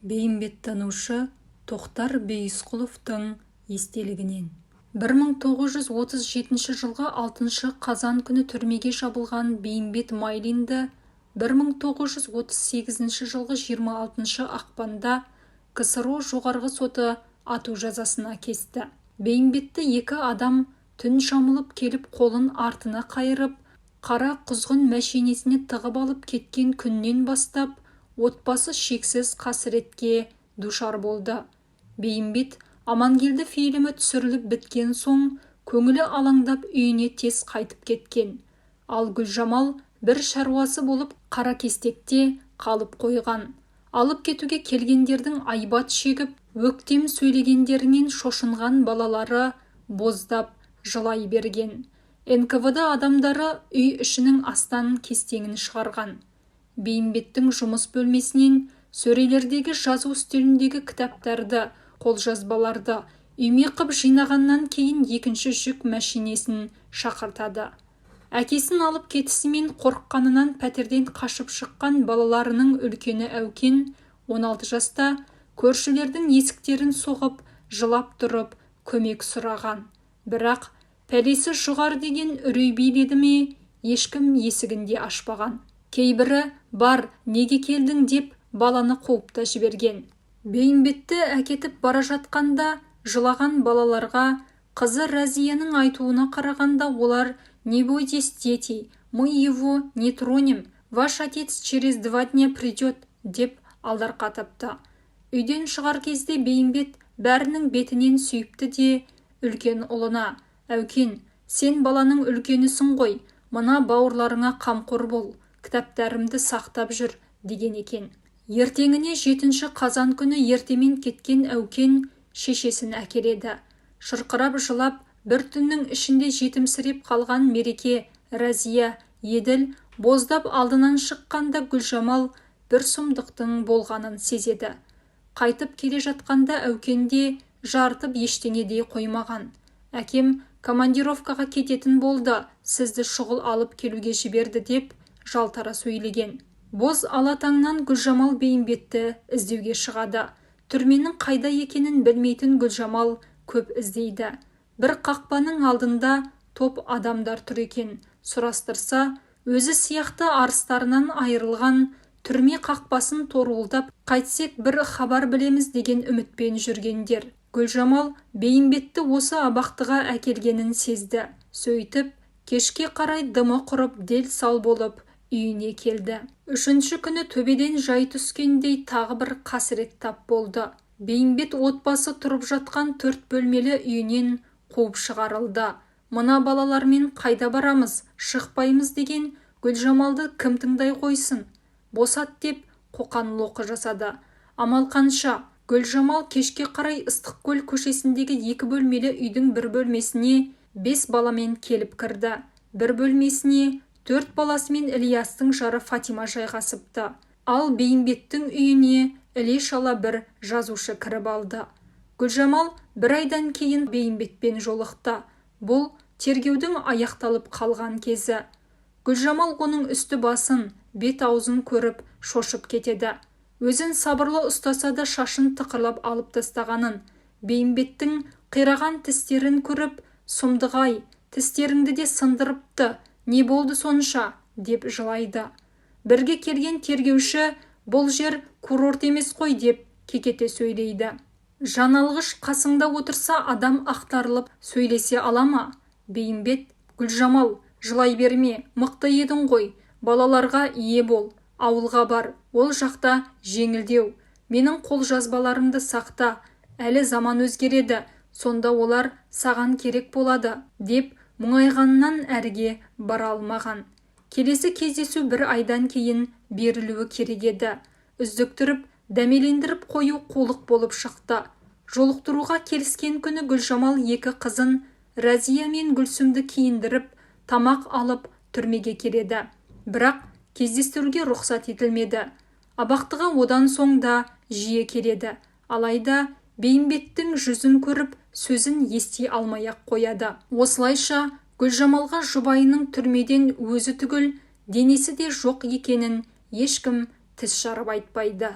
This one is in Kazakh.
Бейімбеттанушы Тоқтар Бейісқұловтың естелігінен. 1937 жылғы 6 қазан күні түрмеге жабылған Бейімбет Майлинді 1938 жылғы 26 ақпанда КСРО Жоғарғы Соты ату жазасына кесті. Бейімбетті екі адам түн жамылып келіп, қолын артына қайырып, қара құзғын мәшинесіне тығып алып кеткен күннен бастап отбасы шексіз қасіретке душар болды. Бейімбет «Амангелді» фильмі түсіріліп біткен соң көңілі алаңдап, үйіне тез қайтып кеткен. Ал Гүлжамал бір шаруасы болып Қаракестекте қалып қойған. Алып кетуге келгендердің айбат шегіп, өктем сөйлегендерінен шошынған балалары боздап жылай берген. НКВД адамдары үй ішінің астан-кестеңін шығарған. Бейімбеттің жұмыс бөлмесінен сөрелердегі, жазу үстеліндегі кітаптарды, қолжазбаларды үйме қып жинағаннан кейін екінші жүк мәшинесін шақыртады. Әкесін алып кетісімен қорыққанынан пәтерден қашып шыққан балаларының үлкені Әукен, 16 жаста, көршілердің есіктерін соғып, жылап тұрып көмек сұраған. Бірақ пәлесі жұғар деген үрей биледі ме, ешкім есігін де ашпаған. Кейбірі «Бар, неге келдің?» деп баланы қуып та жіберген. Бейімбетті әкетіп бара жатқанда жылаған балаларға, қызы Рәзияның айтуына қарағанда, олар: «Не бойтесь, дети, мы его не тронем, ваш отец через 2 дня придет», — деп алдарқатыпты. Үйден шығар кезде Бейімбет бәрінің бетінен сүйіпті де, үлкен ұлына: «Әукен, сен баланың үлкенісің ғой, мына бауырларыңа қамқор бол, кітаптарымды сақтап жүр», — деген екен. Ертеңіне, 7 қазан күні ертемен кеткен Әукен шешесін әкеледі. Шырқырап жылап, бір түннің ішінде жетімсіреп қалған Мереке, Рәзия, Еділ боздап алдынан шыққанда Гүлжамал бір сұмдықтың болғанын сезеді. Қайтып келе жатқанда Әукен де жарытып ештеңе дей қоймаған. «Әкем командировкаға кететін болды, сізді шұғыл алып келуге жіберді», — деп жалтара сөйлеген. Боз ала таңнан Гүлжамал Бейімбетті іздеуге шығады. Түрменің қайда екенін білмейтін Гүлжамал көп іздейді. Бір қақпаның алдында топ адамдар тұр екен. Сұрастырса, өзі сияқты арыстарынан айырылған, түрме қақпасын торуылдап, қайтсек бір хабар білеміз деген үмітпен жүргендер. Гүлжамал Бейімбетті осы абақтыға әкелгенін сезді. Сөйтіп, кешке қарай дымы құрып, дел сал болып үйіне келді. Үшінші күні төбеден жай түскендей тағы бір қасірет тап болды. Бейімбет отбасы тұрып жатқан төрт бөлмелі үйінен қуып шығарылды. «Мына балалармен қайда барамыз, шықпаймыз», — деген Гүлжамалды кім тыңдай қойсын? «Босат!» — деп қоқан-лоқы жасады. Амал қанша, Гүлжамал кешке қарай Ыстықкөл көшесіндегі екі бөлмелі үйдің бір бөлмесіне бес баламен келіп кірді. Бір бөлмесіне төрт баласымен Ілиястың жары Фатима жайғасыпты. Ал Бейімбеттің үйіне іле-шала бір жазушы кіріп алды. Гүлжамал бір айдан кейін Бейімбетпен жолықты. Бұл тергеудің аяқталып қалған кезі. Гүлжамал оның үсті-басын, бет-аузын көріп шошып кетеді. Өзін сабырлы ұстаса да, шашын тықырлап алып тастағанын, Бейімбеттің қираған тістерін көріп: «Сұмдық-ай, тістеріңді де сындырыпты, не болды сонша?» — деп жылайды. Бірге келген тергеуші: «Бұл жер курорт емес қой», — деп кекете сөйлейді. Жан алғыш қасыңда отырса, адам ақтарылып сөйлесе ала ма? Бейімбет: «Гүлжамал, жылай берме, мықты едің ғой, балаларға ие бол, ауылға бар, ол жақта жеңілдеу. Менің қолжазбаларымды сақта, әлі заман өзгереді, сонда олар саған керек болады», — деп мұңайғаннан әріге бара алмаған. Келесі кездесу бір айдан кейін берілуі керек еді. Үздіктіріп, дәмелендіріп қою қулық болып шықты. Жолықтыруға келіскен күні Гүлжамал екі қызын, Рәзия мен Гүлсімді киіндіріп, тамақ алып түрмеге келеді. Бірақ кездестіруге рұқсат етілмеді. Абақтыға одан соң да жиі келеді. Алайда Бейімбеттің жүзін көріп, сөзін ести алмай-ақ қояды. Осылайша, Гүлжамалға жұбайының түрмеден өзі түгіл, денесі де жоқ екенін ешкім тіс жарып айтпайды.